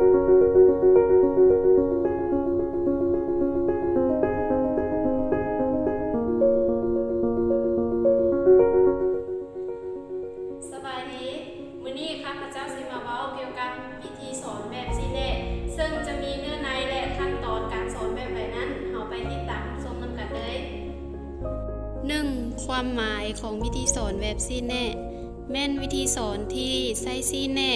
ສະບາຍດີ, ມື້ນີ້ຂ້າພະເຈົ້າຊິມາເວົ້າກ່ຽວກັບວິທີສອນແບບຊີ້ແນະ, ເຊິ່ງຈະມີເນື້ອໃນ ແລະ ຂັ້ນຕອນການສອນແບບໃດນັ້ນ, ເຮົາໄປຕິດຕາມຮັບຊົມນຳກັນເລີຍ. ໜຶ່ງ, ຄວາມໝາຍຂອງວິທີສອນແບບຊີ້ແນະ ແມ່ນວິທີສອນທີ່ໃຊ້ຊີ້ແນະ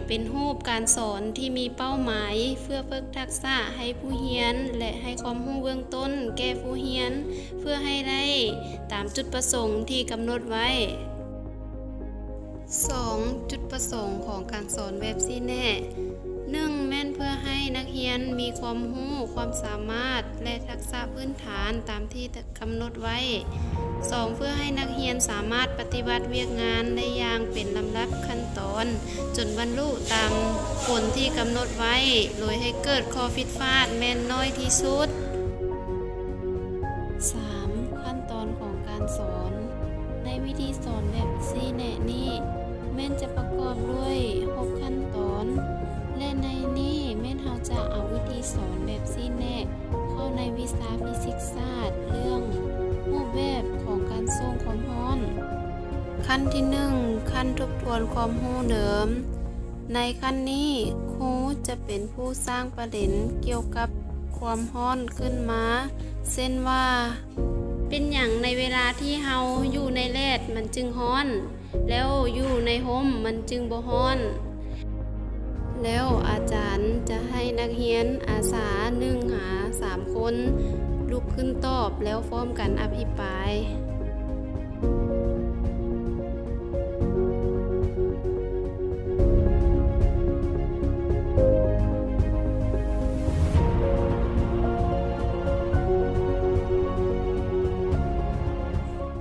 ເປັນຮູບການສອນທີ່ມີເປົ້າໝາຍເພື່ອຝຶກທັກສະໃຫ້ຜູ້ຮຽນ ແລະ ໃຫ້ຄວາມຮູ້ເບື້ອງຕົ້ນແກ່ຜູ້ຮຽນ ເພື່ອໃຫ້ໄດ້ຕາມຈຸດປະສົງທີ່ກຳນົດໄວ້. ສອງ, ຈຸດປະສົງຂອງການສອນແບບຊີ້ແນະ ໜຶ່ງ, ແມ່ນເພື່ອໃຫ້ນັກຮຽນມີຄວາມຮູ້, ຄວາມສາມາດ ແລະ ທັກສະພື້ນຖານຕາມທີ່ ກຳນົດໄວ້. ສອງ, ເພື່ອໃຫ້ນັກຮຽນສາມາດປະຕິບັດວຽກງານໄດ້ຢ່າງເປັນລຳດັບຂັ້ນຕອນ ຈົນບັນລຸຕາມຜົນທີ່ກຳນົດໄວ້ ໂດຍໃຫ້ເກີດຂໍ້ຜິດພາດແມ່ນໜ້ອຍທີ່ສຸດ. ສາມ, ຂັ້ນຕອນຂອງການສອນ. ໃນວິທີສອນແບບຊີ້ແນະນີ້ ແມ່ນຈະປະກອບດ້ວຍຫົກຂັ້ນຕອນ ແລະ ໃນນີ້ແມ່ນເຮົາຈະເອົາວິທີສອນແບບຊີ້ແນະ ເຂົ້າໃນວິຊາຟີຊິກສາດ ເລື່ອງຮູບແບບຂອງການສົ່ງຄວາມຮ້ອນ. ຂັ້ນທີໜຶ່ງ, ຂັ້ນທົບທວນຄວາມຮູ້ເດີມ. ໃນຂັ້ນນີ້, ຄູຈະເປັນຜູ້ສ້າງປະເດັນກ່ຽວກັບຄວາມຮ້ອນຂຶ້ນມາ, ເຊັ່ນວ່າ, ເປັນຫຍັງໃນເວລາທີ່ເຮົາຢູ່ໃນແດດມັນຈຶ່ງຮ້ອນ? ແລ້ວຢູ່ໃນຮົ່ມມັນຈຶ່ງບໍ່ຮ້ອນ. ແລ້ວອາຈານຈະໃຫ້ນັກຮຽນອາສາໜຶ່ງຫາສາມຄົນລຸກຂຶ້ນຕອບ ແລ້ວພ້ອມກັນອະພິປາຍ.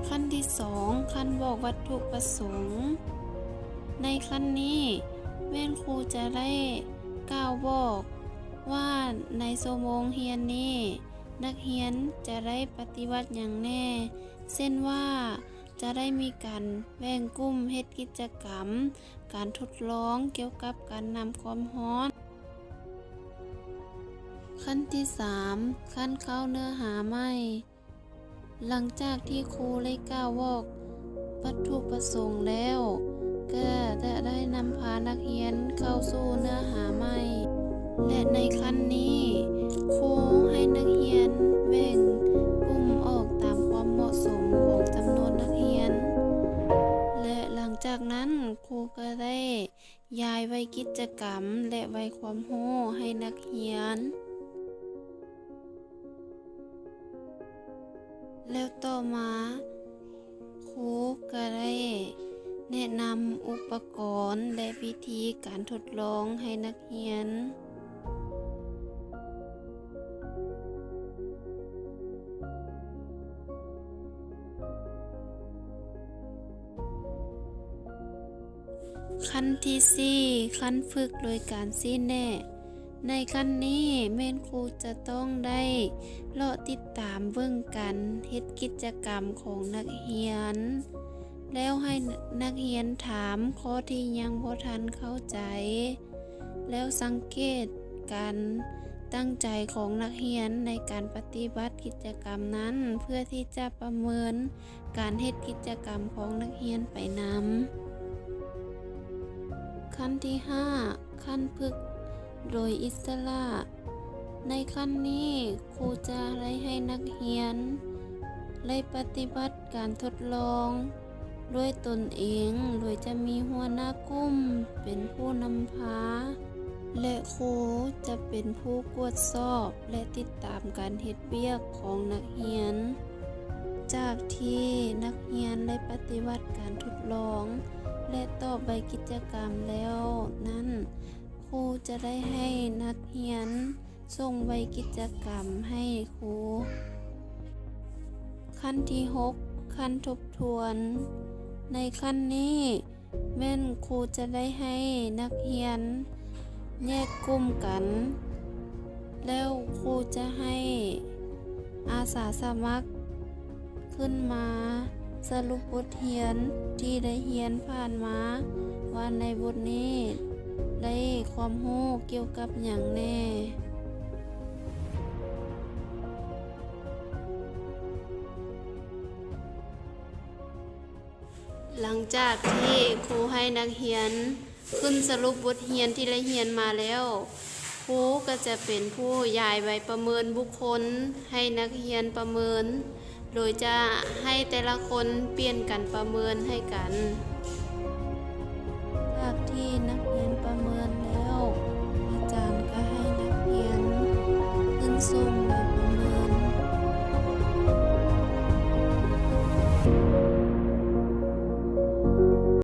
ຂັ້ນທີສອງ, ຂັ້ນບອກວັດ ຖຸປະສົງ. ໃນຂັ້ນນີ້ແມ່ນຄູຈະໄດ້ກ່າວບອກວ່າໃນຊົ່ວໂມງຮຽນນີ້ ນັກຮຽນຈະໄດ້ປະຕິບັດຫຍັງແດ່, ເຊັ່ນວ່າ ຈະໄດ້ມີການແບ່ງກຸ່ມເຮັດກິດຈະກຳ, ການທົດລອງກ່ຽວກັບການນຳຄວາມຮ້ອນ. ຂັ້ນທີສາມ, ຂັ້ນເຂົ້າເນື້ອຫາໃໝ່. ຫຼັງຈາກທີ່ຄູໄດ້ກ່າວບອກວັດຖຸປະສົງແລ້ວ, ກໍຈະໄດ້ນຳພານັກຮຽນເຂົ້າສູ່ເນື້ອຫາໃໝ່ ແລະ ໃນຂັ້ນນີ້ ຄູໃຫ້ນັກຮຽນແບ່ງກຸ່ມອອກຕາມຄວາມເໝາະສົມຂອງຈຳນວນນັກຮຽນ ແລະ ຫຼັງຈາກນັ້ນ ຄູກໍໄດ້ ຢາຍໄວກິດຈະກຳ ແລະ ໄວຄວາມຮູ້ໃຫ້ນັກຮຽນ. ແລ້ວຕໍ່ມາ, ຄູກໍໄດ້ແນະນຳອຸປະກອນ ແລະ ວິທີການທົດລອງໃຫ້ນັກຮຽນ. ຂັ້ນທີສີ່, ຂັ້ນຝຶກໂດຍການຊີ້ແນະ. ໃນຂັ້ນນີ້ແມ່ນຄູຈະຕ້ອງໄດ້ເລາະຕິດຕາມເບິ່ງການເຮັດກິດຈະກຳຂອງນັກຮຽນ, ແລ້ວໃຫ້ນັກຮຽນຖາມຂໍ້ທີ່ຍັງບໍ່ທັນເຂົ້າໃຈ, ແລ້ວສັງເກດການຕັ້ງໃຈຂອງນັກຮຽນໃນການປະຕິບັດກິດຈະກຳນັ້ນ ເພື່ອທີ່ຈະປະເມີນ ການເຮັດກິດຈະກຳຂອງນັກຮຽນໄປນຳ. ຂັ້ນທີຫ້າ, ຂັ້ນຝຶກໂດຍອິດສະຫຼະ. ໃນຂັ້ນນີ້, ຄູຈະໄດ້ໃຫ້ນັກຮຽນໄດ້ປະຕິບັດການທົດລອງດ້ວຍຕົນເອງ, ໂດຍຈະມີຫົວໜ້າກຸ່ມເປັນຜູ້ນຳພາ ແລະ ຄູຈະເປັນຜູ້ກວດສອບ ແລະ ຕິດຕາມການເຮັດວຽກຂອງນັກຮຽນ. ຈາກທີ່ນັກຮຽນໄດ້ປະຕິບັດການທົດລອງ ແລະ ຕອບໃບກິດຈະກຳແລ້ວນັ້ນ, ຄູຈະໄດ້ໃຫ້ນັກຮຽນສົ່ງໃບກິດຈະກຳໃຫ້ຄູ. ຂັ້ນທີຫົກ, ຂັ້ນທົບທວນ. ໃນຂັ້ນນີ້, ແມ່ນຄູຈະໄດ້ໃຫ້ນັກຮຽນແຍກກຸ່ມກັນ, ແລ້ວຄູຈະໃຫ້ອາສາສະໝັກຂຶ້ນມາສະຫຼຸບບົດຮຽນທີ່ໄດ້ຮຽນຜ່ານມາ ວ່າໃນບົດນີ້ ໄດ້ຄວາມຮູ້ກ່ຽວກັບຫຍັງແດ່. ຫຼັງຈາກທີ່ຄູໃຫ້ນັກຮຽນຂຶ້ນສະຫຼຸບບົດຮຽນທີ່ໄດ້ຮຽນມາແລ້ວ, ຄູກໍຈະເປັນຜູ້ຢາຍໃບປະເມີນບຸກຄົນໃຫ້ນັກຮຽນປະເມີນ, ໂດຍຈະໃຫ້ແຕ່ລະຄົນປ່ຽນກັນປະເມີນໃຫ້ກັນ. ຈາກທີ່ນັກຮຽນປະເມີນແລ້ວ, ອາຈານກໍໃຫ້ນັກຮຽນຂຶ້ນຊົມ